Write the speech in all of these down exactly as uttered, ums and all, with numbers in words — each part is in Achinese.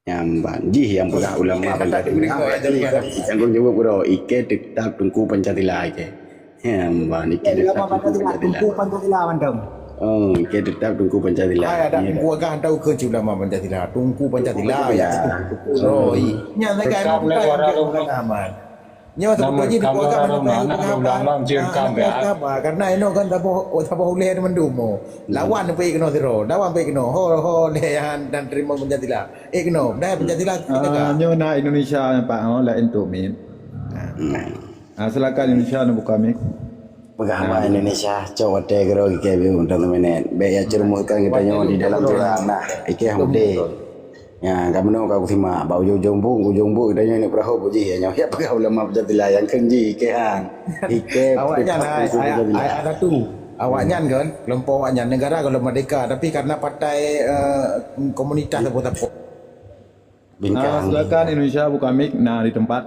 Nyang ban jih nyang peugah ulama Pancasila. Nyang keu jaweueb keudroe, I K tetap Teungku Pancasila I K. Nyang ban I K tetap Teungku Pancasila. Teungku Pancasila mantong. Oh, I K tetap Teungku Pancasila. Hai, ada Teungku agah hantar ukeue cit ulama Pancasila. Teungku Pancasila. Oh, iya. Nyang lagèe anu bukan aman. Nyoe sebetulnya di keluarga mana ulama jin kambing. Karena inoe kan saboh, saboh ulèe mandum. Lawan pih keunoe sidroe, lawan pih keunoe. Ho, ho, lé dan terima Pancasila. Eh, keunoe, dah Pancasila kita tegak. Nyoe na Indonesia nampak, oh, lain tu, Min. Ah, silakan Indonesia nak buka mic. Peugah bak Indonesia, cok watèe keudroe I K biu, teman-teman. Bèk ya ceureumuskan geutanyoe di dalam jurang nah. I K hang udeh. Ya, ka meunoe ka kusimak, bak ujong-ujong buet, ujong buet geutanyoe neuk peurahô buet jih, ya nyoe. Ya peugah ulama Pancasila nyang kheun jih, I K hang. I K awaknyan, tetap ai, ai, Pancasila. Ai, ai, satu. Awaknyan kan, kelompok awaknyan, negara kalau merdeka, tapi karena partai, eh, komunitas sapo-sapo. Bingkang. Ah, silakan Indonesia buka mic, nah, di tempat.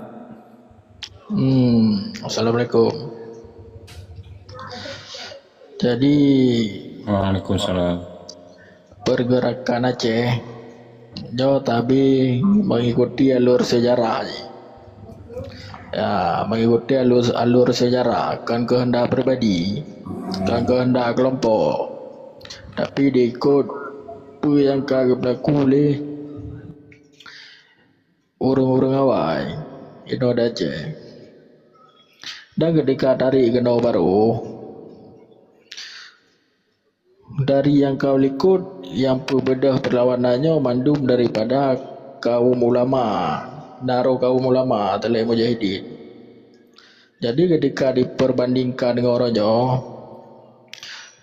Hmm, assalamualaikum. Jadi, waalaikumsalam. Pergerakan Aceh nyoe tabi mengikuti alur sejarah. Ya, mengikuti alur, alur sejarah, kan kehendak pribadi, kan kehendak kelompok. Tapi diikut peue nyang ka geublaku lé ureuëng-ureuëng awai inoe di Aceh. Dan ketika tarék keunoe barô, dari nyang ka likot nyang peubeudôh peurlawanan nyoe mandum daripada kaum ulama, naro kaum ulama, talèe mujahidin. Jadi ketika diperbandingkan dengan uroe nyoe,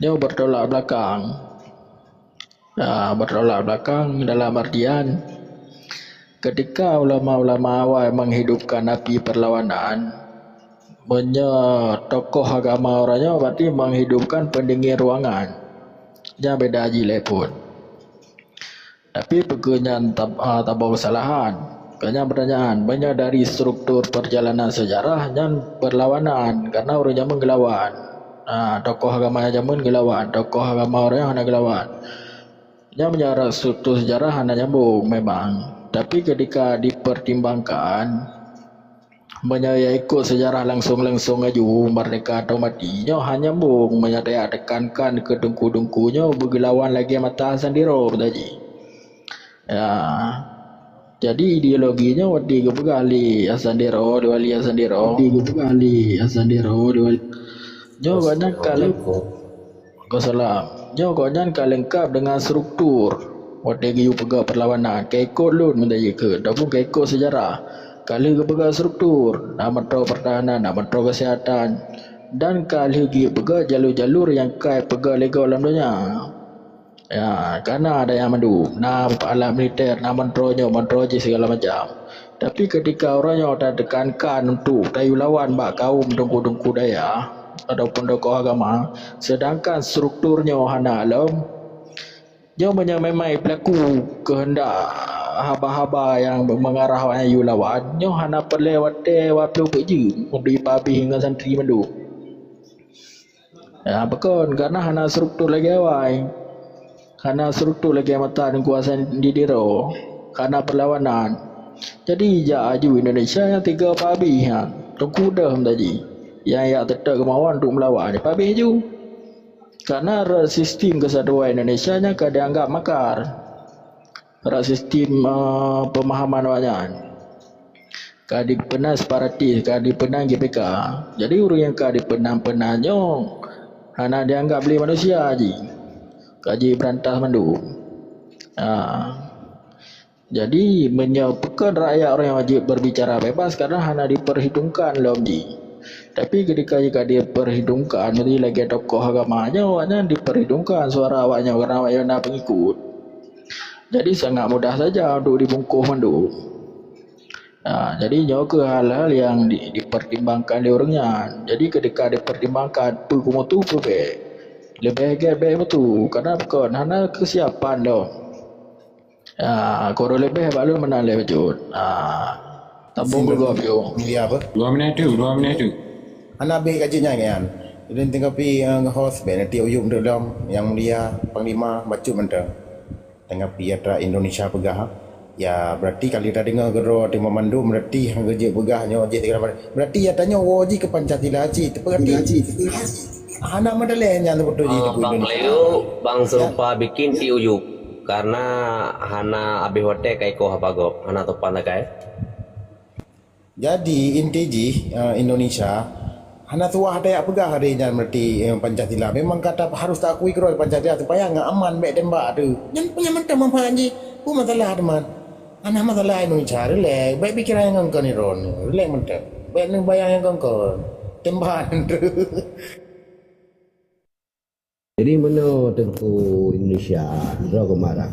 nyoe bertolak belakang. Ah, bertolak belakang dalam artian, ketika ulama-ulama awai menghidupkan api perlawanan, meunyoe tokoh agama uroe nyoe berarti menghidupkan pendingin ruangan. Nyan beda jih lé phon. Tapi peue keuh nyan tab-, ah, tabôh keusalahan? Keu nyan pertanyaan, meunyoe dari struktur perjalanan sejarah nyan berlawanan, karena ureuëng jameun geulawan. Ah, tokoh agama jameun geulawan, tokoh agama ureuëng hana geulawan. Nyan meunyoe struktur sejarah hana nyambung memang. Tapi ketika dipertimbangkan, meunyoe ya ikot sejarah langsong-langsong laju, merdeka atau mati, nyoe hana nyambung meunyoe ya tekankan keu teungku-teungku nyoe beugeulawan lagèe mata Hasan Tiro tadi. Ya. Jadi ideologi nyoe watèe geupeugah lé Hasan Tiro, lé Wali Hasan Tiro. Watèe geupeugah lé Hasan Tiro, lé Wali. Nyoe gobnyan ka lé- Waalaikumsalam. Nyoe gobnyan ka leungkap deungon struktur. Watèe geuyue peugah perlawanan, ka ikot lôn meunan jih keu, ataupun ka ikot sejarah. Ka lheueh geupeugah struktur, na meutroe pertahanan, na meutroe kesehatan, dan ka lheueh geupeugah jalur-jalur nyang ka ipeugah lé gob lam donya. Ya, ka na ada nyang mandum, na alat militer, na meutroe nyoe, meutroe jih segala macam. Tapi ketika uroe nyoe tatekankan untuk tayue lawan bak kaum teungku-teungku dayah ataupun tokoh agama, sedangkan struktur nyoe hana lom, nyoe meunyoe memang ipeulaku keuheundak haba-haba nyang mengarah awaknyan yue lawan, nyoe hana peureulèe watèe waploh peuet jeuem untuk ipeuhabéh ngon santri mandum. Ya, pakon, karena hana struktur lagèe awai. Hana struktur lagèe mata Teungku Hasan di Tiro. Hana perlawanan. Jadi, jak aju Indonesia nyang tiga peuhabéh nyan. Teungku deuh tadi. Nyang jak teutap keumawan untuk meulawan, peuhabéh aju. Karena rot sistem keusatuan Indonesia nyan ka dianggap makar. Rot sistem, eh, pemahaman awaknyan. Ka dipeunan separatis, ka dipeunan G P K. Jadi, ureuëng nyang ka dipeunan-peunan nyoe hana dianggap lé manusia jih. Ka jibeurantas mandum. Ha. Jadi, meunyoe pakon rakyat ureuëng nyang wajéb berbicara bebas karena hana diperhitungkan lom jih. Tapi, ketika jih ka diperhitungkan, jadi lagèe tokoh agama nyoe, awaknyan diperhitungkan suara awaknyan karena awaknyan na pengikut. Jadi, sangat mudah saja untuk dibungkôh mandum. Ha, jadi nyoe keuh hal-hal nyang di-, dipertimbangkan lé ureuëng nyan. Jadi, ketika dipertimbangkan, peue kumutu peue bèk. Leubeh gèt bèk mutu, karena pakon hana keusiapan lom. Ha, kureueng leubeh bak lôn meunan lé bacut. Ha, tabong geugob yo. Mulia apa? Dua minit tu, dua minit tu. Hana habéh ka jeuet nyan, nyan. Jadi, tanggapi, eh, host, bèk nanti uyup dulu lom, Yang Mulia Panglima bacut mantong. Tanggapi atra Indonesia peugah. Ya, berarti kalau tadeungoe keudroe teuma mandum, berarti hana geujeuet peugah nyoe jih segala macam. Berarti ya tanyoe woe jih keu Pancasila cit. Berarti hana meudaléh nyan beutôi jih Oh, Bang Leo, Bang Serupa bikin T U U. Karena hana habéh watèe ka ikoh haba gob, hana sopan sagai. Jadi, inti jih, eh, Indonesia hana suah tajak peugah lé nyan berarti, eh, Pancasila. Memang ka ta-, harus taakui keudroe Pancasila supaya ngon aman bèk tembak tu. Nyan, nyan mantong manfaat jih. Peue masalah teuma? Hana masalah Indonesia, rilek. Bèk pikiran nyang kon-kon droeneuh. Rilek mantong. Bèk neubayang nyang kon-kon. Tembak tu. Jadi meunoe Teungku Indonesia, droe geumarah.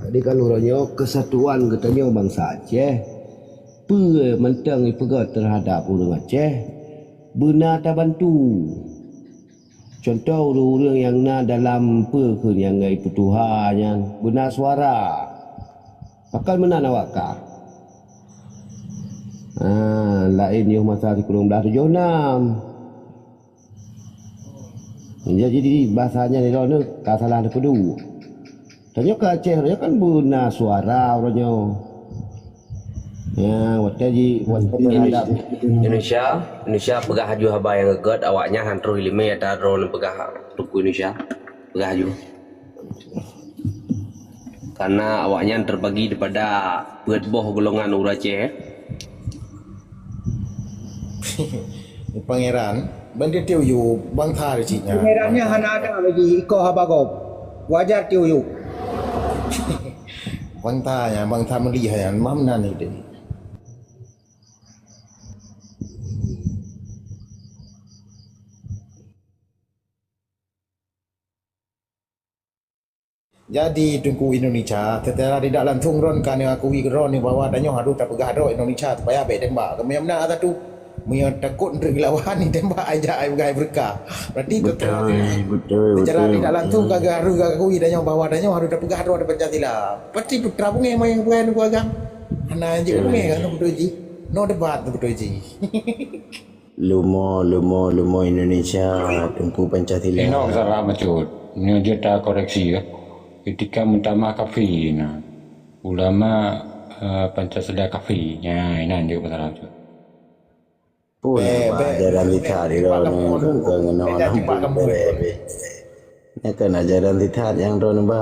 Jadi kalau uroe nyoe keusatuan geutanyoe bansa Aceh, peue mantong ipeugah teuhadap ureueng Aceh, beuna tabantu. Cuntoh ureueng-ureueng nyang na dalam peue kheun nyang ipeutuha nyan, beuna suara. Pakon meunan awak kah? Ah, laén yoh masa sikureueng blaih tujoh nam. Jadi, bahasa nyan di droeneuh ka salah neupeuduek. Tanyoe ka Aceh, tanyoe kan beuna suara uroe nyoe. Ya, watèe ji, watèe terhadap Indonesia, Indonesia peugah laju haba nyang gèt, awaknyan han troh ileumèe ata droeneuh peugah Teungku Indonesia. Peugah laju. Karena awaknyan terbagi daripada peuet boh golongan ureueng Aceh. Pangeran, ban T U U, bangsa di sini. Pangeran nyan hana ada lagi ikoh haba gob. Wajar T U U. Bangsa nyan, bangsa mulia nyan, mam nan itu. Jadi, Teungku Indonesia, secara tidak langsung droeneuh ka neuakui droeneuh bahwa tanyoe harôh tapeugah droe Indonesia supaya bèk tembak. Keumudian meunan ata tu, meunyoe takot untuk geulawan, tembak aja ai peugah ai beureuka. Berarti secara, betul, secara tidak langsung ka harôh akui tanyoe bahwa tanyoe harôh tapeugah droe Pancasila. Pasti putra bungéh main bukan bukan. Hana jeuet bungéh kan beutôi jih. No debat beutôi jih. Leumo, leumo, leumo Indonesia, Teungku Pancasila. Inoe salah bacut. Nyoe jeuet takoreksi, ya. Ketika meutamah kafé na. Ulama, eh, Pancasila kafé. Ya, inan jeuet salah bacut. Pun ajaran lisan di dalam nyoe. Nyan kan ajaran sesat nyang droeneuh ba.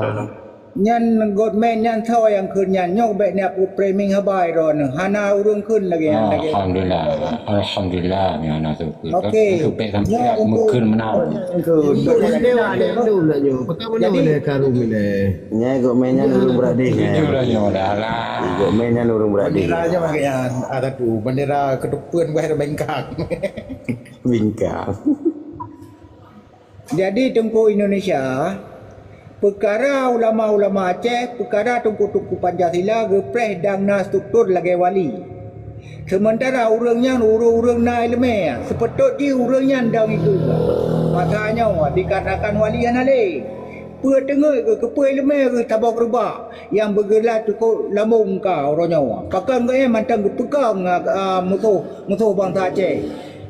Nyan government nyan soe nyang kheun nyan, nyoe bèk neupeupreming haba droeneuh. Hana ureueng kheun lagèe nyan, lagèe. Alhamdulillah. Alhamdulillah, nyan hana soe kheun. Oke. Nyoe untuk meunan. Jadi, nyai government nyan ureueng beuradih nyan. Jujur lah nyoe dah lah. Government nyan ureueng beuradih. Bendera nyan lagèe nyan, ada tu. Bendera keuteupeuen bah bengkak. Bengkak. Jadi, Teungku Indonesia, peukara ulama-ulama Aceh, peukara teungku-teungku Pancasila geupreh dan na struktur lagèe wali. Seumeuntara ureueng nyan ureueng-ureueng na ileumèe, seupeutot jih ureueng nyan dong iku. Masa nyoe dikarenakan wali hana lé. Peue teungeut geuh keupeue ileumèe geuh saboh keureubeuen nyang beugeula cukôp lambông ka uroe nyoe. Pakon geuh nyan mantong geupeukong, a, musoh, musoh bansa Aceh.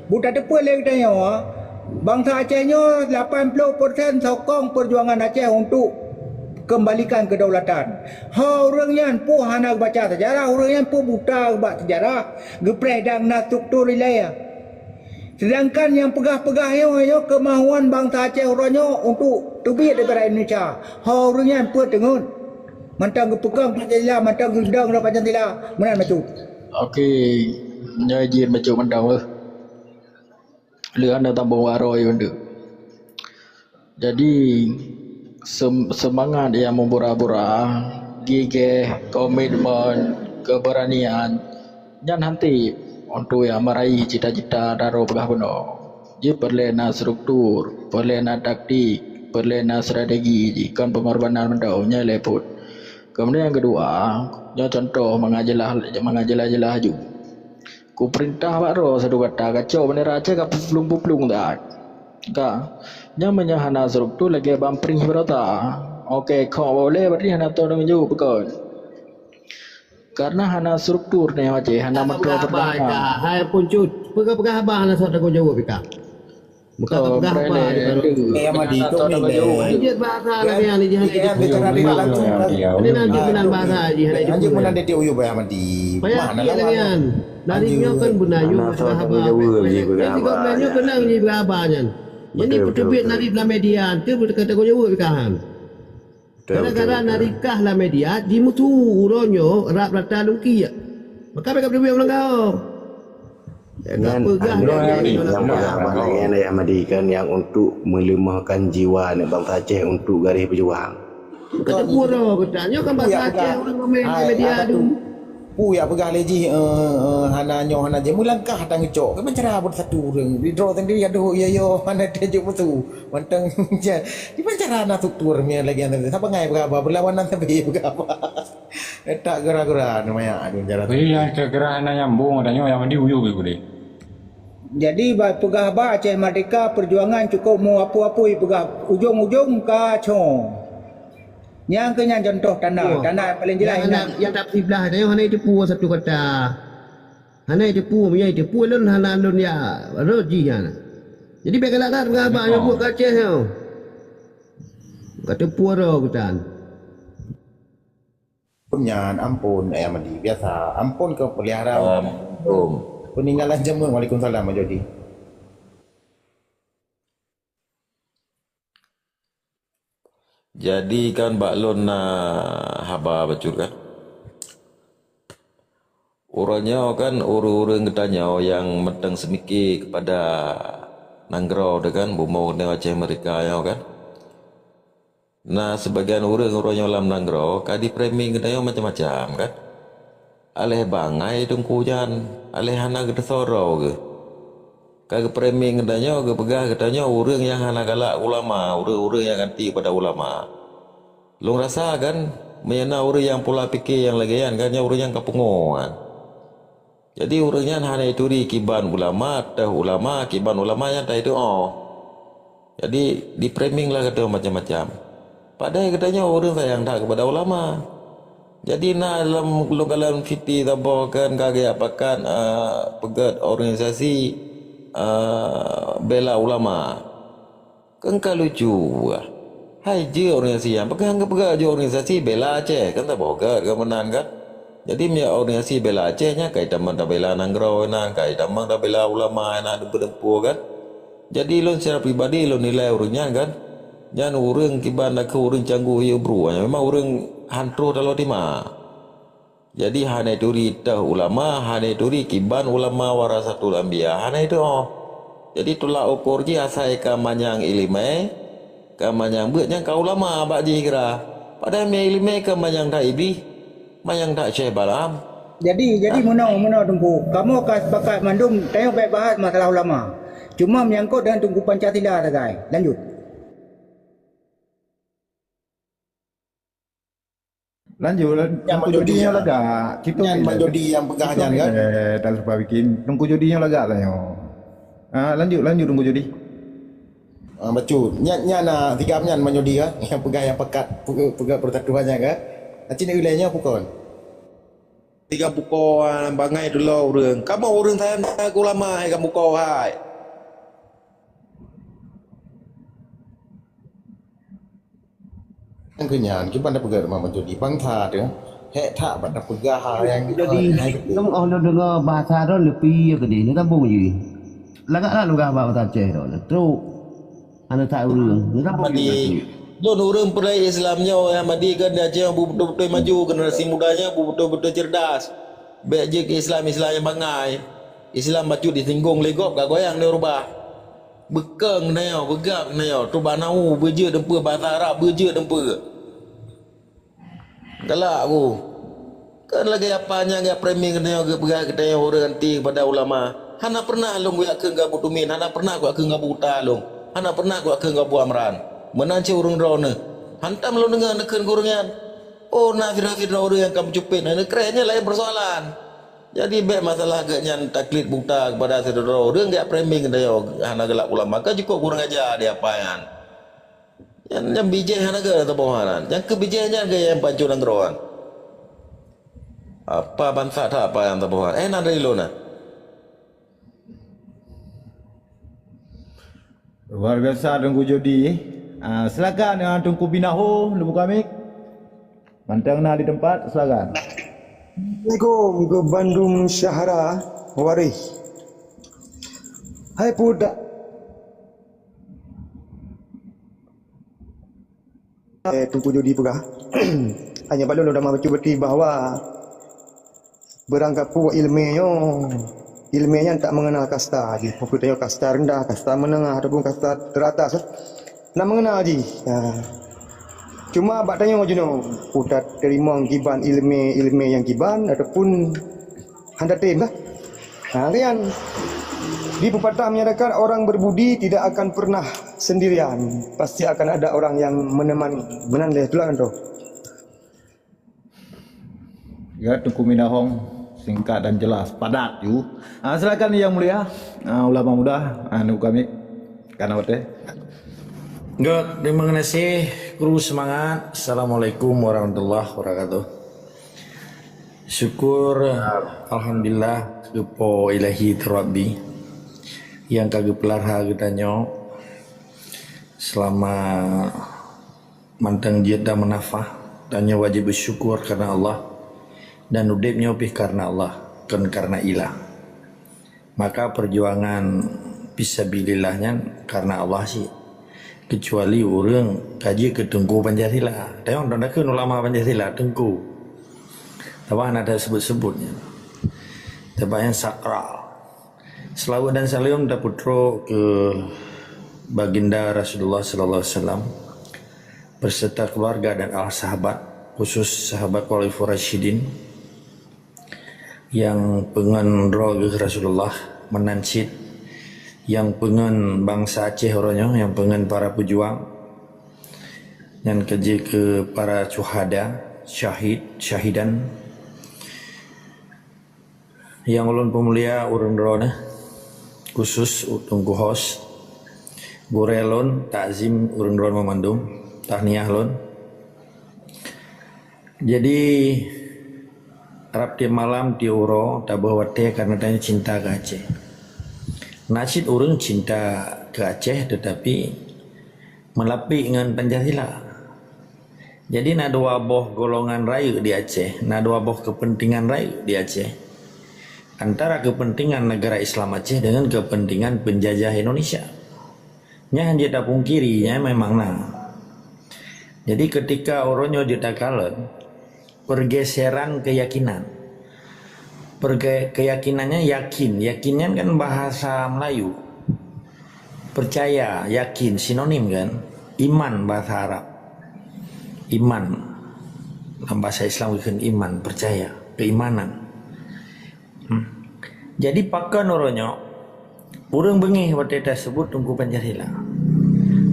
Beutateupeue lé geutanyoe, bansa Aceh nyoe lapan ploh persen sokong peujuangan Aceh untuk keumbalikan keudaulatan. Ho ureueng nyan peue hana geubaca seujarah, ureueng nyan peue buta bak seujarah, geupreh dan na struktur ilèe. Seudangkan nyang peugah-peugah nyoe, nyoe keumauan bansa Aceh uroe nyoe untuk teubiet daripada Indonesia. Ho ureueng nyan peue teungeut? Mantong geupeukong Pancasila, mantong geudong lom Pancasila. Meunan bacut. Oke, nyoe jeuet bacut mantong, eh. Lheueh hana tambong waroe, Yonde. Jadi, sem-, seumangat nyang meubura-bura, gigeh, komitmen, keubeuranian, nyan hanti untuk nyang meuraih cita-cita daroe peugah bunoe. Jih peureulèe na struktur, peureulèe na taktik, peureulèe na strategi jih, kon peungorbanan mantong, nyan lé phon. Keumudian nyang keudua, nyoe cuntoh mangat jeulaih, mangat jeulaih-jeulaih laju. Kupeurintah bak droe sadoe gata, kacok bendera Aceh ka peuplueng-peuplueng that. Ka, nyan meunyoe hana struktur lagèe bang pring beurata. Oke, khok boleh berarti hana teurimong jaweueb bukon. Karena hana struktur nyoe Aceh, hana meutroe peurtahanan. Hai Puncut, peugah-peugah haba hana soe tanggung jaweueb ka. Meuka peugah haba di baroe. Eh, Ahmadi, tu ni deh. Lanjut bahasa lagi yang dijih hana itu. Dia bicara dia langsung. Ini nanti menang bahasa jih hana itu. Lanjut menang dia, dia uyuh, Ahmadi. Payah mana lagi kan? Dari nyoe kan beuna yue peugah haba. Jadi kau beuna yue beuna yue peugah haba nyan. Jadi peuteubiet nari dalam media, tu beuteuka teuka yue peugah han. Gara-gara na rikah lam media, jimusu uroe nyoe rab rata lungkiek. Maka mereka beubiet ulang gaoh. Nyan peugah nyang peugah Ahmadi kan nyang untuk meuleumahkan jiwa aneuk bansa Aceh untuk garis peujuang. Kata pura geutanyoe kan bansa Aceh ureueng ramé di media tu. Peue nyang peugah lé jih, eh, eh, hana nyoe, hana jih, meulangkah tangeucok. Kiban cara buet satu ureueng, di droe sendiri aduh, iya, iya, hana tajok musu. Mantong, kiban cara na struktur, mian lagèe nyan, sabangai peugah haba, beulawanan sabe peugah haba. Tak geura-geura, namanya, aduh, cara. Jadi, nyang kira-kira hana nyambung, tanyoe nyang mandi uyuh beu gudeh. Jadi, ba-, peugah haba Aceh Merdeka, perjuangan cukup meuapui-apui peugah, ujong-ujong ka cong. Nyang keu nyan contoh tanda, tanda paling jelas nyang, nyang tak siblah, tanyoe hana jiteupeue satu kata. Hana jiteupeue, meunyo jiteupeue lôn hana lôn ya rot jih nyan. Jadi bèk galak that peugah haba nyang buet ka Aceh nyoe. Ka teupeue droe geutan. Nyan ampôn, eh, Ahmadi, biasa. Ampôn keu peulihara. Ampôn. Peninggalan jameun. Waalaikumsalam, Mak Jodi. Jadi kan bak lôn na haba bacut kan. Uroe nyoe kan ureueng-ureueng geutanyoe nyang mantong seumike keupada nanggroe teuh kan, bumoe nyoe Aceh Merdeka nyoe kan. Na sibagian ureueng uroe nyoe lam nanggroe ka di-framing geutanyoe macam-macam kan. Aléh bangai teungku nyan, aléh hana geuteusoe droe geuh. Ka geu-framing geutanyoe, geupeugah geutanyoe ureueng nyang hana galak ulama, ureueng-ureueng nyang anti pada ulama. Lôn rasa kan, meunyo na ureueng nyang pola pike nyang lagèe nyan kan, nyan ureueng nyang ka pungo kan. Jadi ureueng nyan hana jituri kiban ulama, teuh ulama, kiban ulama nyan ta jitu'oh. Jadi di-framing lah geutanyoe macam-macam. Padahai geutanyoe ureueng sayang that keupada ulama. Jadi na lam lôn kalon fiti saboh kan ka geujak pakat, eh, peugèt organisasi, eh, bela ulama. Kan ka lucu buah. Hai jeuet organisasi nyan, peugah geupeugah jeuet organisasi bela Aceh, kan saboh gèt kan meunan kan. Jadi meunyo organisasi bela Aceh nyan ka jitamong tabela nanggroe nyan, ka jitamong tabela ulama nyan, deumpue-deumpue kan. Jadi lôn secara pribadi lôn nilai ureueng nyan kan, nyan ureueng kiban nakeuh ureueng canggu hiyeue bru, memang ureueng han troh taloe tima. Jadi hana jituri teuh ulama, hana jituri kiban ulama warasatul anbiya, hana jitu'oh. Jadi tulak ukur jih asai ka manyang iéleumé, ka manyang beuet nyan ka ulama bak jih kira. Padahai meunyo iéleumé ka manyang that Iblih, manyang that Syekh Balaam. Jadi, jadi meunoe, meunoe Teungku, kamoe ka sepakat mandum tanyoe bèk bahas masalah ulama. Cuma menyangkut dengan Teungku Pancasila sagai. Lanjut. Lanjut, Teungku Jodi nyoe lagak. Nyan Mak Jodi nyang peugah nyan kan? Eh, tak sempat bikin. Teungku Jodi nyoe lagak tanyoe. Ah, lanjut, lanjut Teungku Jodi. Ah, bacut. Nyan, nyan, ah, tiga nyan Mak Jodi kan? Nyang peugah nyang pakat, peugah, peugah persatuan nyan kan? Aci nak ulèe nyoe pukon. Tiga bukon, ah, bangai dulu ureueng. Kamoe ureueng sayang ulama hai kamoe bukon hai. Nyang keu nyan, kiban tapeugah teuma Mak Jodi bangsa teuh, hék that bak tapeugah hal nyang Jadi, nyang oh lôn deungoe bahasa droe leupie keudeh, neusambong jih. Lagak lah lôn gah bak bahasa Aceh droe, trok. Hana that ureueng, neusambong jih. Ahmadi, lôn ureueng peureulèe Islam nyoe, Ahmadi kan di Aceh beutôi-beutôi maju, generasi muda nyoe beutôi-beutôi cerdas. Bèk jeuet keu Islam, Islam nyang bangai. Islam bacut disinggong lé gob ka goyang lé rubah. Beukong nyoe, beugab nyoe, tuba nahwu beujeuet deumpeu, bahasa Arab beujeuet deumpeu. Galak ku. Kan lagèe apa nyang geujak framing keunoe geupeugah keunoe ureueng anti keupada ulama. Hana pernah lôn geujak kheun gabu tumin, hana pernah geujak kheun gabu uta lôn, hana pernah geujak kheun gabu amran. Meunan cit ureueng droeneuh. Hantom lôn deungoe neukheun keu ureueng nyan. Oh, na sidroe-sidroe ureueng nyang ka meucupet, na neukreh nyan laén peusoalan. Jadi bèk masalah geuh nyan taklid buta keupada sidroe-droe ureueng geujak framing keunoe hana galak ulama. Ka cukôp kurang aja di apa nyan. Nyan, nyan bijéh hana geuh saboh nyan. Nyang keu bijéh nyan geuh nyang pancô nanggroe nyan. Apa bansa that apa nyang saboh nyan. Eh, na dari lôn na. Luar biasa Teungku Jodi. Ah, silakan, ah, Teungku Binaho, neubuka mic. Mantong na di tempat, silakan. Assalamualaikum keu bandum syahara waréh. Hai pudak. Eh, Teungku Jodi peugah. Hanya bak lôn, lôn tamah bacut beutôi bahwa beurangkapeue ileumèe nyoe, ileumèe nyan tak mengenal kasta jih. Peue tanyoe kasta rendah, kasta menengah ataupun kasta teratas, eh. Nak mengenal jih. Ha. Cuma bak tanyoe jinoe, peue tateurimong kiban ileumèe-ileumèe nyang kiban ataupun hana tem kah? Ha, kan? Di pepatah menyatakan orang berbudi tidak akan pernah sendirian. Pasti akan ada orang yang menemani. Meunan lé, tulang tu. Ya, Teungku Minahong, singkat dan jelas, padat ju. Ah, silakan Yang Mulia, ah, ulama muda, ah, neubuka mic. Kana watèe. Göt, terima kasih, kru semangat. Assalamualaikum warahmatullahi wabarakatuh. Syukur, alhamdulillah, keu Po Ilahi Rabbi nyang ka geupeulara geutanyoe selama mantong jeuet dan meunafah. Tanyoe wajéb beusyukur kareuna Allah, dan udép nyoe pih kareuna Allah, kon kareuna ilah. Maka peujuangan fisabilillah nyan kareuna Allah cit. Keucuali ureuëng ka jeuet keu teungku Pancasila. Tanyoe dong takheun ulama Pancasila, teungku. Tapi hana tasebut-sebut nyan. Teumpat nyang sakral. Seulaweuet dan saleuem tapeutrok keu Baginda Rasulullah sallallahu alaihi wasallam, beserta keluarga dan al sahabat, khusus sahabat Khulafaur Rasyidin, nyang peungon droe geuh Rasulullah, meunan cit nyang peungon bansa Aceh uroe nyoe, nyang peungon para peujuang, nyan ka jeuet keu para syuhada, syahid, syahidan, nyang ulôn peumulia ureuëng droeneuh, khusus Teungku Hos, gurèe lôn, takzim ureuëng droeneuh meumandum, tahniah lôn. Jadi, rab tiep malam, tiep uroe, tabeuh watèe kareuna tanyoe cinta keu Aceh. Na cit ureuëng cinta keu Aceh, teutapi meulapik ngon Pancasila. Jadi, na dua boh golongan rayeuk di Aceh, na dua boh keupeuntengan rayeuk di Aceh. Antara keupeuntengan neugara Islam Aceh deungon keupeuntengan peunjajah Indonesia. Nyan hana jeuet tapungkiri, nyan memang na. Jadi, keutika uroe nyoe jeuet takalon, pergeseran keyakinan. Perge-, keyakinan nyan yakin. Yakin nyan kan bahasa Melayu. Percaya, yakin, sinonim kan? Iman bahasa Arab. Iman. Dalam bahasa Islam dikheun iman, percaya, keimanan. Hmm. Jadi pakon uroe nyoe ureuëng beungéh watèe taseubut Teungku Pancasila.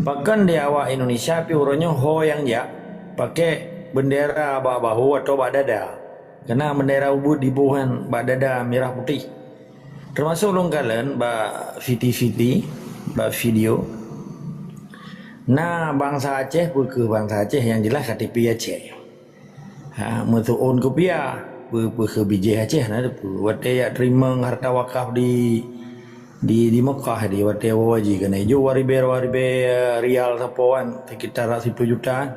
Pakon di awak Indonesia pih uroe nyoe ho nyang jak pakai bendera bak bahu atau bak dada. Karena bendera ubit diboh nyan bak dada mirah putéh. Teumasok lôn kalon bak fiti-fiti, bak video. Na bansa Aceh, peue keuh bansa Aceh, nyang jeulaih K T P Aceh. Ha, meutuon kupiah, peue-peue keuh bijéh Aceh na teupeue. Watèe jak teurimong harta wakaf di, di, di Mekah di, watèe woe jih keunan jok dua ribèe, dua ribèe rial sapo kan, sekitar siploh juta.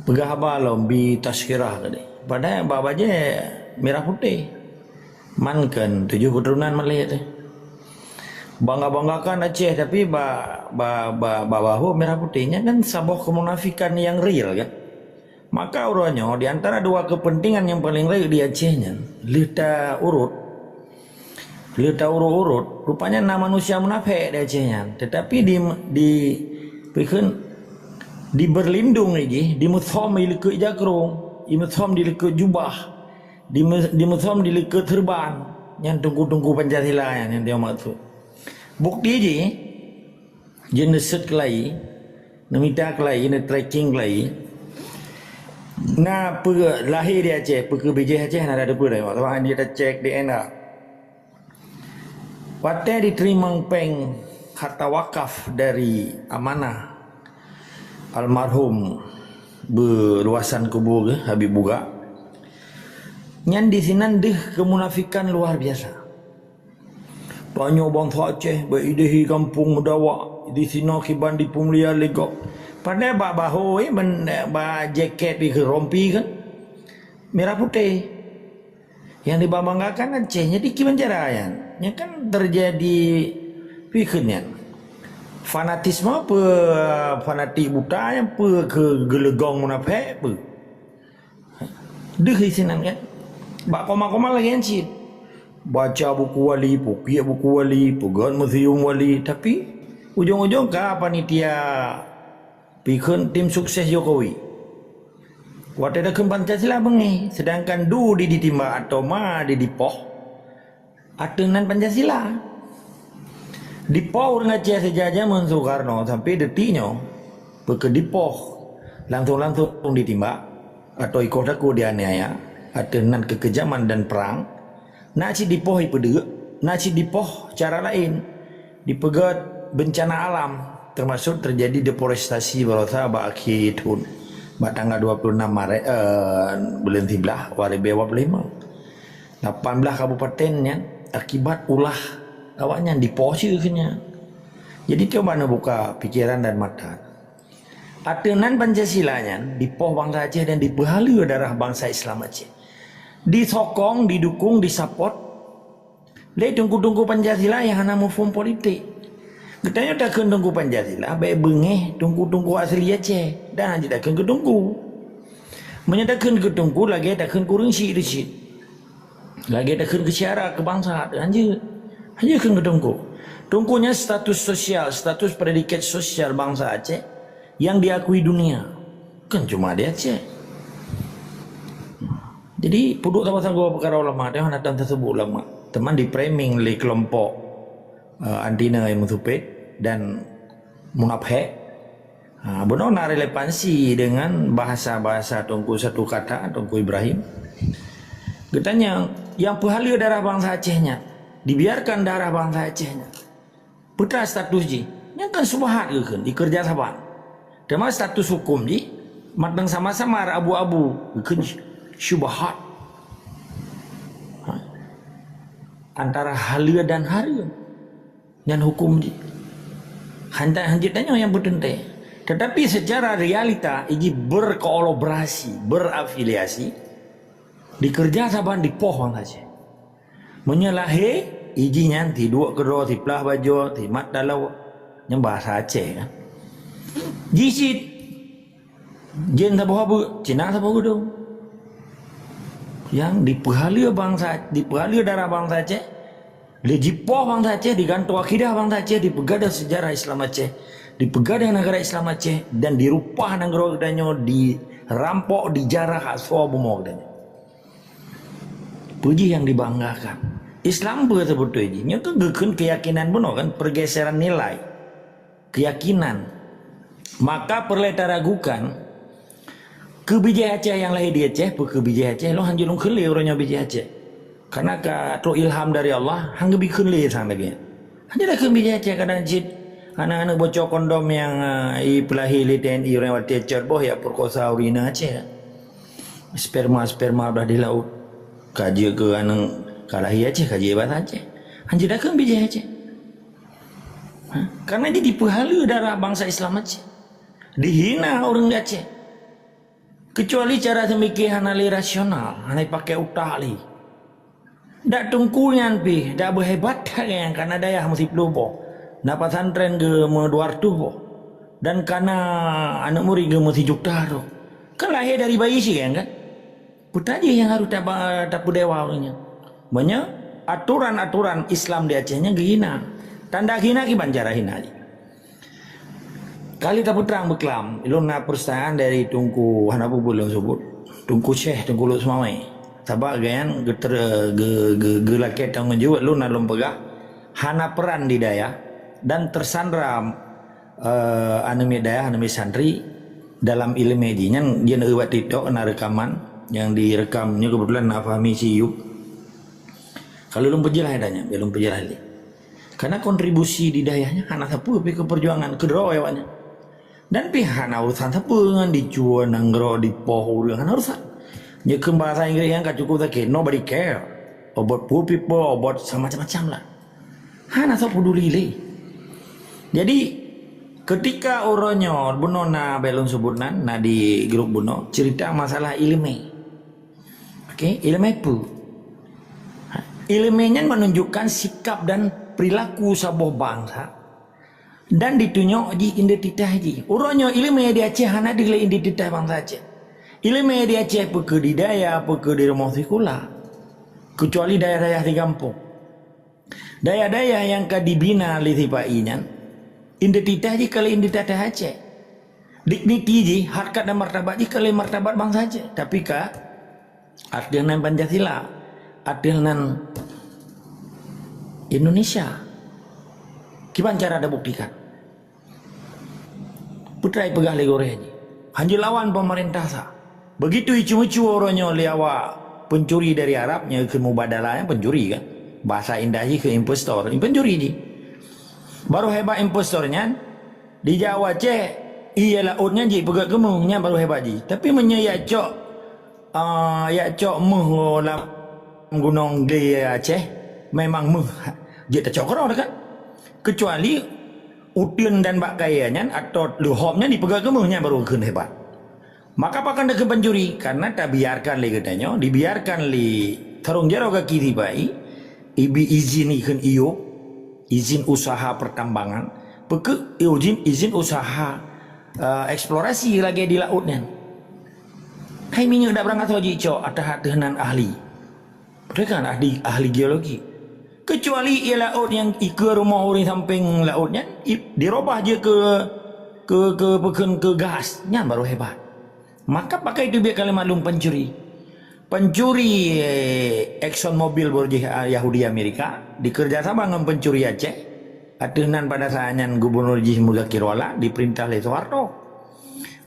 Peugah haba lom bi tazkirah tadi. Padahai bak bajèe mirah putéh. Man kon tujoh keuturonan malèe teuh. Bangga-banggakan Aceh, tapi ba, ba, ba, ba bahu mirah putéh. Nyan kan saboh keumunafikan nyang real kan. Maka uroe nyoe di antara dua keupeuntengan nyang paleng rayeuk di Aceh nyan, lheueh taurot, lheueh taurot-urot, rupanya na manusia munafék di Aceh nyan. Tetapi di, di, peue kheun, diberlindung lé jih, dimeusom di likot jakrong, dimeusom di likot jubah. Dime-, dimeusom di likot seureuban, nyan teungku-teungku Pancasila nyan nyang maksud. Bukti jih, jeuet neuseuet keulayi, neumita keulayi, neutracking keulayi. Na peue lahé di Aceh, peue keuh bijéh Aceh na teupeue deh. Watèe dia tacek D N A. Watèe jiteurimong péng harta wakaf dari amanah almarhum beuluwasan kubu geuh Habib Bugak, nyan disinan deuh keumunafikan luar biasa. Tanyoe bansa Aceh, bak idéh i gampông meudawa, di sinoe kiban dipeumulia lé gob. Padahai bak bahô, eh, ban-, bak jakét di keu rompi kan, merah putih. Yang dibanggakan Aceh, jadi kiban cara nyan. Nyan kan terjadi pikir nyan. Fanatisme apa, fanatik buta nyan apa keu geuleugong munafék apa. Deuh di sinan kan. Bak koma-koma lagée nyan cit. Baca buku wali, pukiek buku wali, peugét museum wali, tapi ujong-ujong ka panitia pikheun tim sukses Jokowi. Watée takheun Pancasila beungéh, sedangkan du di ditimbak atau ma di dipoh, ateueh nan Pancasila. Dipoh ureuëng Aceh sejak jameun Soekarno sampai detik nyoe, peue keu dipoh langsung-langsung ditimbak atau ikoh takot dianiaya ateueh nan keukejaman dan perang, na cit dipoh ipeudeuk, na cit dipoh cara laén, dipeugét bencana alam, termasuk terjadi deforestasi barosa bak akhé thon, bak tanggal dua puluh enam Maret, eh, buleuen siblaih, dua ribu dua puluh lima. Lapan blaih kabupaten nyan akibat ulah awaknyan dipoh cit keu nyan. Jadi, cuba neubuka pikiran dan mata. Ateueh nan Pancasila nyan dipoh bansa Aceh dan dipeuhaleue darah bansa Islam Aceh. Disokong, didukung, disapot lé teungku-teungku Pancasila nyang hana muphom politik. Geutanyoe takheun teungku Pancasila, bék beungéh teungku-teungku asli Aceh dan hana takheun keu teungku. Meunyoe takheun keu teungku, lagée takheun keu ureuëng syik teuh cit. Lagée takheun keu syara, keu bansa, hanjeuet. Hanjeuet kheun keu teungku. Teungku nyan status sosial, status predikat sosial bansa Aceh yang diakui dunia. Kan cuma di Aceh. Jadi, peuduek saboh-saboh peukara ulama, teuh hana tan teusebut ulama. Teuma di-framing lé kelompok, eh, anti na ilmu supet dan munafék. Ha, bunoe na relevansi dengan bahasa-bahasa Teungku Satu Kata, Teungku Ibrahim. Geutanyong, nyang peuhaleue darah bansa Aceh nyan, dibiarkan darah bansa Aceh nyan, peue teuma status jih? Nyan kan syubhat geukheun, dikeureuja saban. Teuma status huköm jih, mantong sama-sama abu-abu, geukheun syubhat. Ha. Antara haleue dan hareuem. Nyan huköm jih. Hana hanjeuet tanyoe nyang beuteuntée. Tetapi secara realita, iji berkolaborasi, berafiliasi, dikeureuja saban dipoh bansa Aceh. Meunyoe lahé, iji nyan tiduek keudroe, siplah bajoe, simat daloe, nyan bahasa Aceh kan. Jih cit Jén saboh abeuek, Cina saboh geudong. Nyang dipeuhaleue bansa, dipeuhaleue darah bansa Aceh, lé jipoh bansa Aceh, digantoe akidah bansa Aceh, dipeugadôh sejarah Islam Aceh, dipeugadôh negara Islam Aceh, dan dirupah nanggroe geutanyoe, dirampok, dijarah asoe bumoe geutanyoe. Peue jih nyang dibanggakan? Islam peue seubeutôi jih? Nyoe kan geukheun keuyakinan bunoe kan, pergeseran nilai. Keuyakinan. Maka peureulée taragukan, keu bijéh Aceh nyang lahé di Aceh, peue keu bijéh Aceh, lôn hanjeuet lôn kheun lé uroe nyoe bijéh Aceh. Karena ka trok ilham dari Allah, han geubri kheun lé sang lagée nyan. Hanjeuet takheun bijéh Aceh kadang cit, aneuk-aneuk boco kondom nyang, eh, ipeulahé lé T N I uroe nyoe watée cot boh jak peukosa ureuëng inong Aceh. Sperma-sperma blah di laôt. Ka jeuet keu aneuk ka lahé Aceh, ka jeuet basa Aceh. Hanjeuet takheun bijéh Aceh. Ha? Karena jih dipeuhaleue darah bansa Islam Aceh. Dihina ureuëng Aceh. Keucuali cara teumike hana lé rasional, hana jipaké utak lé. Dak teungku nyan pih, dak beuhebat that nyan, kana dayah meusiploh boh. Na pesantren geuh meudua reutôh boh. Dan kana aneuk murit geuh meusijuta troh. Kan lahé dari bayi siréng kan? Peue jih nyang harôh taba-, tapeudewa ureuëng nyan? Meunyoe atoran-atoran Islam di Aceh nyan geuhina. Tanda hina kiban cara hina jih. Kali tapeutrang beuklam, lôn na peurtanyaan dari Teungku, hana peue-peue lôn sebut. Teungku Syekh, Teungku Lhokseumawe. Sabab gobnyan geuter-, geu-, geu-, geulakée tanggong jaweueb lôn na lôn peugah, hana peran di dayah dan teusandra, eh, aneuk miet dayah, aneuk miet santri dalam iéleumé jih. Nyan jeuet bak TikTok na reukaman nyang direkam nyoe keubeutulan na Fahmi Siyub. Ka lôn peujeulaih dah nyan, ka lôn peujeulaih lé. Karena kontribusi di dayah nyan hana sapeue pih keu peujuangan keudroe awaknyan. Dan pih hana urusan sapeue ngon dicue nanggroe, dipoh ureuëng, hana urusan. Nyoe kheun bahasa Inggréh nyang ka cukup sakét, nobody care about poor people, about sa-, macam-macam lah. Hana soe peuduli lé. Jadi, ketika uroe nyoe bunoe na bèk lôn sebut nan, na di grup bunoe, cerita masalah ileumèe. Okey, ileumèe peue? Ha, ileumèe nyan menunjukkan sikap dan perilaku saboh bansa dan ditunyok jih identitas jih. Uroe nyoe ileumèe di Aceh hana deuh lé identitas bansa Aceh. Ileumèe di Aceh peu keuh di dayah, peu keuh di rumoh sikula. Kecuali dayah-dayah di gampông. Dayah-dayah nyang ka dibina lé sipa-i nyan, identitas jih ka lé identitas Aceh. Digniti jih, harkat dan martabat jih ka lé martabat bansa Aceh. Tapi ka ateueh nan Pancasila, ateueh nan Indonesia. Kiban cara tabuktikan? Peutrai peugah lé gurèe jih, hanjeuet lawan pemerintah sa. Begitu icu-icu uroe nyoe lé awak pencuri dari Arab, nyang kheun mubadalah, nyang pencuri kan. Bahasa indah jih kheun investor, pencuri jih. Barô hebat investor nyan, di Jawa Aceh, ié laôt nyan jipeugöt keu meuh, nyan barô hebat jih. Tapi meunyoe yak cok, ah, yak cok meuh lam gunong di Aceh, memang meuh jeuet tacok keudroe kan. Kecuali uteuen dan bak kayèe nyan atau leuhop nyan jipeugöt keu meuh, nyan barô kheun hebat. Maka pakon takheun pencuri? Karena tabiarkan lé geutanyoe, dibiarkan lé sarong jaroe gaki sipa-i, ibi izin ikheun iyo, izin usaha pertambangan, peu keuh izin, izin usaha, eh, eksplorasi lagèe di laôt nyan. Hai minyeuk dak beurangkasoe jicok ateueh-ateueh nan ahli. Beutôi kan ahli, ahli geologi. Kecuali ié laôt nyang ikeue rumoh ureueng sampéng laôt nyan, i-, dirobah jeuet keu, keu, keu peukheun keu gas, nyan barô hebat. Maka pakai teubiet kalimat lôn pencuri. Pencuri, eh, Exxon Mobil beurujih, ah, Yahudi Amerika, dikeureuja sama ngon pencuri Aceh. Ateueh nan pada saat nyan gubunur jih Muzakir Wallah dipeurintah lé Soeharto.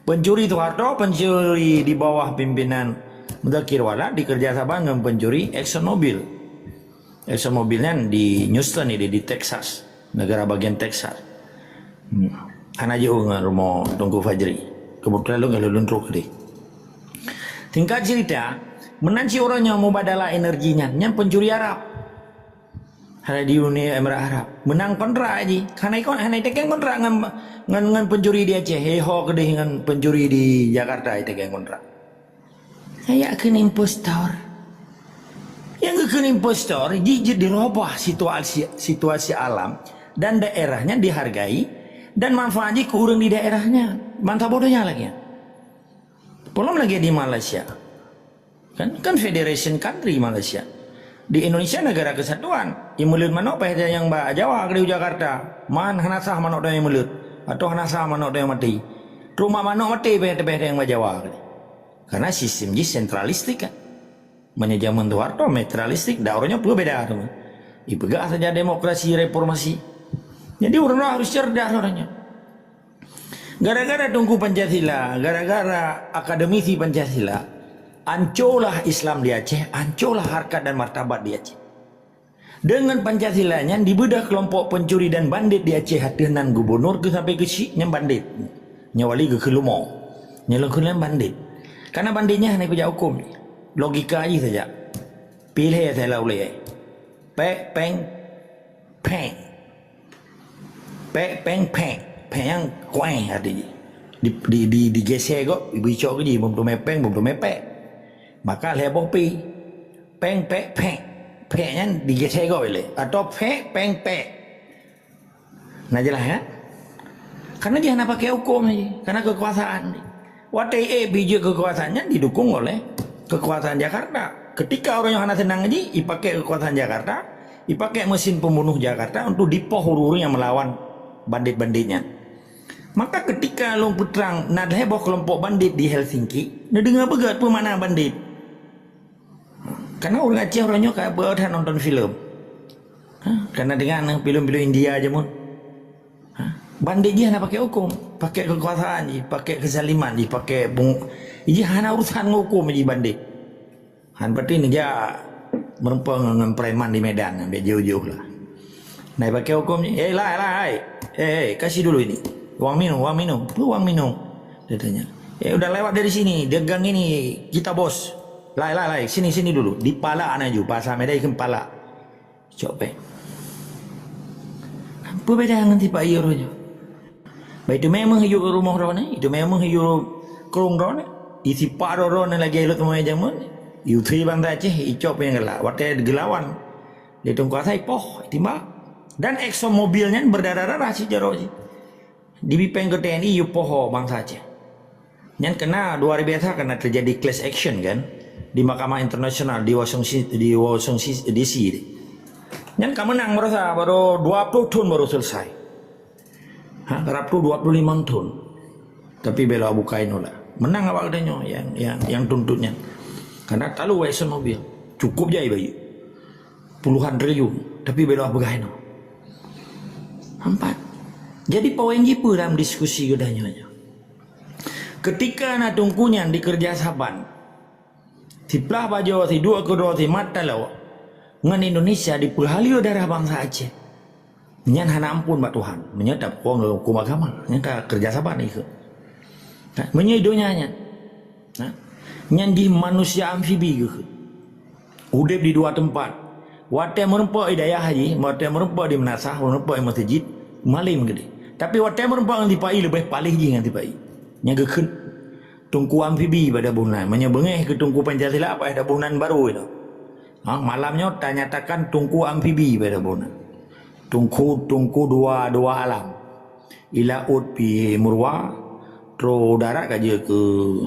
Pencuri Soeharto, pencuri di bawah pimpinan Muzakir Wallah dikeureuja sama ngon pencuri Exxon Mobil. Exxon Mobil nyan di Houston, di, di Texas, negara bagian Texas. Hmm. Hana jiôh ngon rumoh Teungku Fajri. Keubeutulan lôn ka lôn trok tadi. Singkat cerita, meunan cit uroe nyoe mubadalah energi nyan, nyan pencuri Arab. Hana di Uni Emirat Arab. Meunang kontrak jih. Hana ikon, hana itekeng kontrak ngon, ngon, ngon pencuri di Aceh. Hei ho keudeh ngon pencuri di Jakarta itekeng kontrak. Nyan yak kheun impostor. Nyang geukheun impostor, jih jeuet dirobah situasi, situasi alam dan daerah nyan dihargai dan manfaat jih keu ureueng di daerah nyan. Ban saboh donya lagèe nyan. Peulom lagèe di Malaysia. Kan, kan federation country Malaysia. Di Indonesia negara kesatuan. Imeuleut manok payah tanyong bak Jawa keudeh u Jakarta. Man hana sah manok tanyoe imeuleut. Atau hana sah manok tanyoe maté. Trok mak manok maté payah teupeue tanyong bak Jawa keudeh. Karena sistem jih sentralistik kan. Meunyoe jameun Soeharto metralistik, dak uroe nyoe peue beda tu. Ipeugah saja demokrasi reformasi. Jadi ureueng harus cerdas uroe nyoe. Gara-gara Teungku Pancasila, gara-gara akademisi Pancasila, ancolah Islam di Aceh, ancolah harkat dan martabat di Aceh. Deungon Pancasila nyan dibeudôh keulompok pencuri dan bandit di Aceh ateueh nan gubunur keu sampai keu chik nyan bandit. Nyan wali geukheun leumo. Nyan lôn kheun nyan bandit. Karena bandit nyan hana ipeujak huköm. Logika jih saja. Piléh salah ulèe. Pèk, pèng, pèng. Pèk, pèng, pèk. Pèk nyang kuéh arti jih. Di, di, di, digeser gob, ibi cok keu jih, bum teumé pèng, bum teumé pèk. Maka lhèe boh pi. Pèng, pèk, pèk. Pèk nyan digeser gob ilèe. Atau pèk, pèng, pèk. Nah, jelas kan? Karena jih hana pakai huköm jih. Karena kekuasaan. Watèe ék bijéuk kekuasaan nyan didukung oleh kekuasaan Jakarta. Ketika ureueng nyoe hana seunang jih, ipakai kekuasaan Jakarta, ipakai mesin pembunuh Jakarta untuk dipoh ureueng-ureueng nyang melawan bandit-bandit nyan. Maka ketika lôn peutrang na lhèe boh keulompok bandit di Helsinki, neudeungoe beugöt peue makna bandit. Karena ureueng Aceh uroe nyoe ka beuet that nonton filem. Ha, karena deungon filem-filem India jameun. Ha, bandit jih hana pakai huköm, pakai kekuasaan jih, pakai kezaliman jih, pakai bung-, jih hana urusan ngon huköm jih bandit. Han berarti neujak meureumpok ngon, ngon preman di Medan, bèk jiôh-jiôh lah. Nah, pakai huköm jih, "Eh, lai, lai, hai. Eh, eh, kasih dulu ini. Uang minum, uang minum. Peue uang minum?" Dia tanya. "Eh, udah lewat dari sini, dia gang ini, kita bos. Lai, lai, lai, sini, sini dulu." Dipalak laju, bahasa Medan ikheun palak. Cok pèng. Peubeda ngon sipa-i uroe nyoe. Bah iteumé meuh yue rumoh droeneuh, iteumé meuh yue krueng droeneuh, isipa droeneuh lagée lôn teumé jameun, yue sie bansa Aceh, icok nyang galak. Watée geulawan lé teungku asai poh, itimbak. Dan Exxon Mobil nyan berdarah-darah cit jaroe jih. Dibi péng keu T N I yue poh bansa Aceh. Nyan kena luar biasa, kena terjadi class action kan di mahkamah internasional di Washington, di Washington D C. Nyan ka menang barosa, baru dua puluh thon baru selesai. Ha, rap tu dua puluh lima thon. Tapi bela bukai nolak. Menang awak geutanyoe yang yang yang tuntut nyan. Karena talu Exxon Mobil. Cukup jai bayi. Puluhan triliun. Tapi bela peugah inoe. Nampak? Jadi poin jipeue dalam diskusi geutanyoe nyoe. Ketika na teungku nyan dikeureuja saban, siplah bajoe, siduek keudroe, simat taloe, ngon Indonesia dipeuhaleue darah bansa Aceh. Nyan hana ampon bak Tuhan. Meunyoe tapeukoh ngon huköm agama, nyan ka keureuja saban ikheun. Ha, meunyoe donya nyan, ha, nyan jih manusia amfibi geuh. Udeb di dua teumpat. Watée meurumpok i dayah jih, watée meurumpok di meunasah, meurumpok i meuseujid, malem keudeh. Tapi watée meurumpok ngon sipa-i, leubeh paléh jih ngon sipa-i. Nyang geukheun teungku amfibi pada boh nan. Meunyoe beungéh keu teungku Pancasila, payah taboh nan barô inoe. Ha, malam nyoe tanyatakan teungku amfibi pada boh nan. Teungku, teungku dua, dua alam. I laôt pih meuruwa, troh darat ka jeuet keu,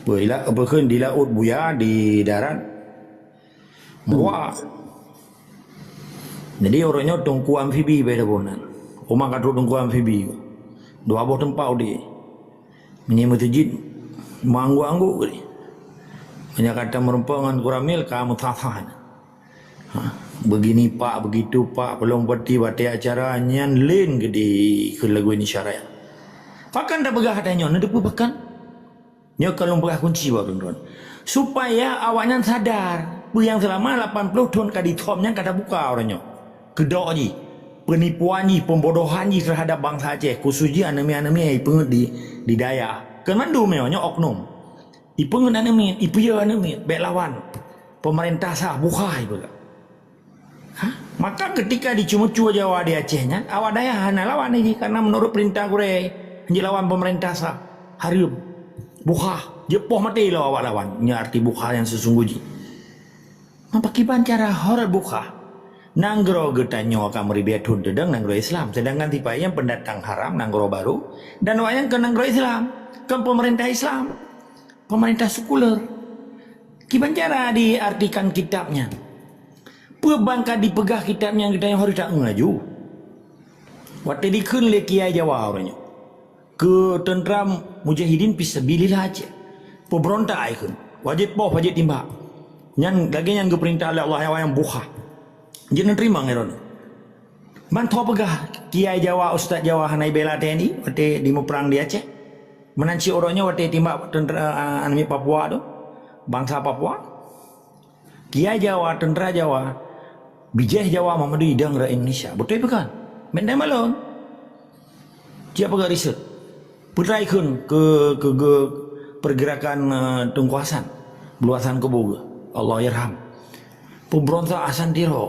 peue, i la-, peue kheun, di laôt buya, di darat meuruwa. Jadi, uroe nyoe teungku amfibi beh saboh nan. Uma ka trok teungku amfibi. Dua boh teumpat udeb. Meunyoe meuseujid, meuangguk-angguk keudeh. Meunyoe ka tameurumpok ngon Koramil, ka meusah-sah. Ha, begini pak, begitu pak, pelom peti watée acara nyan len geude keu lagu ini syarat. Pakon tapeugah ata nyoe, neuteupeue pakon? Nyoe ka lôn peugah kunci bak droeneuh. Supaya awaknyan sadar, peue nyang seulama lapan ploh thon ka dithom nyan ka tabuka uroe nyoe. Keudok jih, peunipuan jih, pembodohan jih terhadap bansa Aceh, khusus jih aneuk miet-aneuk miet ipeungeuet di, di dayah. Keu mandum nyoe, nyoe oknum. Ipeungeuet aneuk miet, ipeuyue aneuk miet, bék lawan. Pemerintah sah, bukhai peugah. Ha? Maka ketika diceumeucue Jawa di Aceh nyan, awak dayah hana lawan lé jih, karena menurut perintah gurée, jilawan pemerintah sah, hareuem. Bukhah, jeuet poh maté lom awak lawan. Nyoe arti bukhah nyang sesungguh jih. Meupakiban cara horot bukhah. Nanggroe geutanyoe ka meuribée thon teudong nanggroe Islam, sedangkan sipa-i nyan pendatang haram nanggroe barô, dan awaknyan kon nanggroe Islam, kon pemerintah Islam, pemerintah sekuler. Kiban cara diartikan kitab nyan? Peue ban ka dipeugah kitab nyan geutanyoe harôh taeu laju? Watée dikheun lé kiai Jawa uroe nyoe, keu teuntra mujahidin fisabilillah Aceh. Peubeurontak ai kheun. Wajéb poh, wajéb timbak. Nyan lagée nyan geupeurintah lé Allah nyang wayang bukhah. Jeuet neuteurimong droeneuh. Ban tho peugah kiai Jawa, ustaz Jawa hana ibela T N I watée dimuprang di Aceh. Meunan cit uroe nyoe watée timbak teuntra, a, aneuk miet Papua tu, bansa Papua. Kiai Jawa, teuntra Jawa, bijéh Jawa Muhammadiyah idong rot Indonesia. Beutôi pakon? Meunan malon. Siapa gak riset? Peutrai kheun keu, keu, keu pergerakan, eh, Teungku Hasan, Bulu Hasan Keubu geuh, Allah yarham. Peubeurontak Hasan Tiro,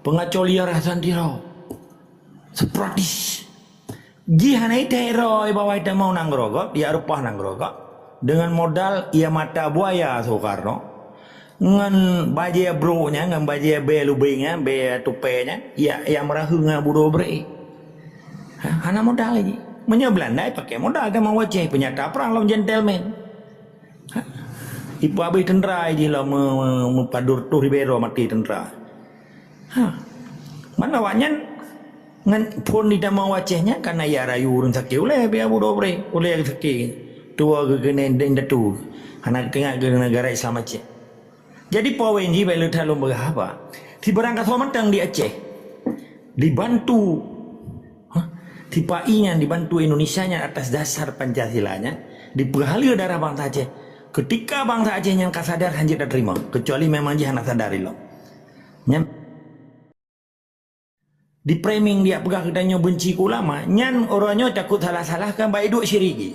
peungaco liar Hasan Tiro, separatis. Jih hana iték droe bahwa itamong nanggroe gob, ia reupah nanggroe gob. Dengan modal ia mata buaya Soekarno, ngon bajée brok nyan, ngon bajée bée lubeng nyan, bée tupée nyan, ia, ia meurahu ngon budoe brek. Ha, hana modal lagi. Meunyoe Belanda ipaké modal, tamong u Aceh, peunyata prang lom gentleman. Ha, ipeuabéh teuntra jih lom meu-, meu-, meupadub reutoh ribée droe maté teuntra. Ha, mana awaknyan ngon phon di tamong u Aceh nyan kana ia rayu ureuëng sakét ulée, bée budoe brek, ulée sakét. Tuwoe geukeunong indatu. Hana teuingat keu neugara Islam Aceh. Jadi poin jih bék leuta lôn peugah haba. Sibarang kasoe mantong di Aceh dibantu, ha, sipa-i nyan dibantu Indonesia nyan atas dasar Pancasila nyan, dipeuhaleue darah bansa Aceh. Ketika bansa Aceh nyan ka sadar, hanjeuet tateurimong, kecuali memang jih hana sadar ilong. Nyan di-framing, dia peugah geutanyoe benci keu ulama, nyan uroe nyoe takot salah-salah kan baik duek syirik jih.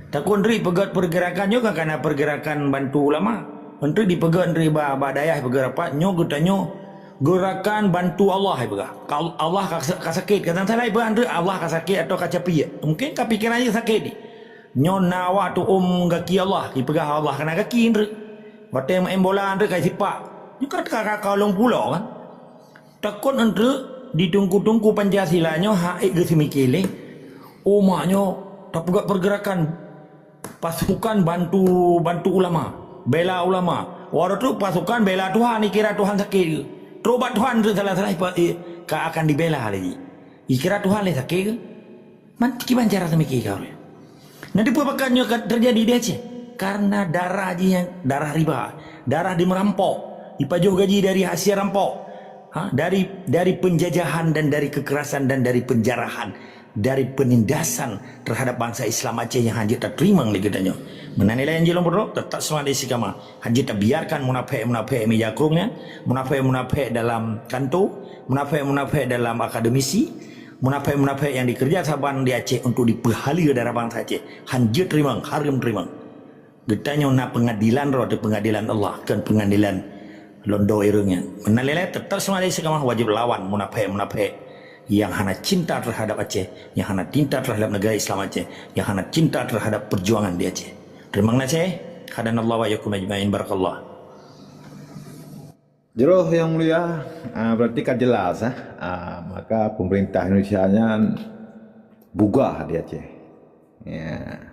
Takot nyoe peugét pergerakan nyoe kan kana pergerakan bantu ulama. Nyoe dipeugét nyoe ba, ba dayah peugét rapat, nyoe geutanyoe Gerakan bantu Allah, ipeugah. Ka Allah ka, ka sakét, kadang salah ipeugah, "Andreuk, Allah ka sakét atau ka capiek." Mungkin ka pikiran jih sakét ni. Nyoe na awak tuom gaki Allah, ipeugah Allah kana gaki, Andreuk. Watée maén bola, Andreuk, ka sipak. Nyoe ka, ka, ka, ka lôn pulo kan. Takot, Andreuk, di teungku-teungku Pancasila nyoe hak ék geuseumiké lé. Umat nyoe tapeugah pergerakan pasukan bantu, bantu ulama, bela ulama. Walau tu pasukan bela Tuhan, ikira Tuhan sakét ke. Trobat Tuhan tu salah-salah ipa-, eh, ka akan dibela lagi. Ikira Tuhan lé sakét ke? Man, kiban cara seumiké ka ureuëng. Nah, dipeue pakon nyoe ka terjadi di Aceh? Karena darah jih nyang darah riba, darah dimerampok, dipajoh gaji dari hasil rampok. Ha, dari, dari penjajahan dan dari kekerasan dan dari penjarahan, dari penindasan terhadap bangsa Islam Aceh nyang hanjeuet tateurimong lé geutanyoe. Meunan ilée nyang jih lôn peutrok, teutap seumangat istiqamah. Hanjeuet tabiarkan munafék-munafék meuja krueng nyan, munafék-munafék dalam kanto, munafék-munafék dalam akademisi, munafék-munafék nyang dikeureuja saban di Aceh untuk dipeuhaleue darah bangsa Aceh. Hanjeuet teurimong, hareuem teurimong. Geutanyoe na peungadilan droe, di peungadilan Allah, kon peungadilan lôn dua ureuëng nyan. Meunan ilée teutap seumangat istiqamah, wajéb lawan munafék-munafék nyang hana cinta terhadap Aceh, nyang hana cinta terhadap negara Islam Aceh, nyang hana cinta terhadap perjuangan di Aceh. Teurimong gaséh, hadanallahu wa iyyakum ajmain, barakallah. Jroh Yang Mulia, ah, berarti ka jelas, ah. Ah, maka pemerintah Indonesia nyan bugah di Aceh. Ya.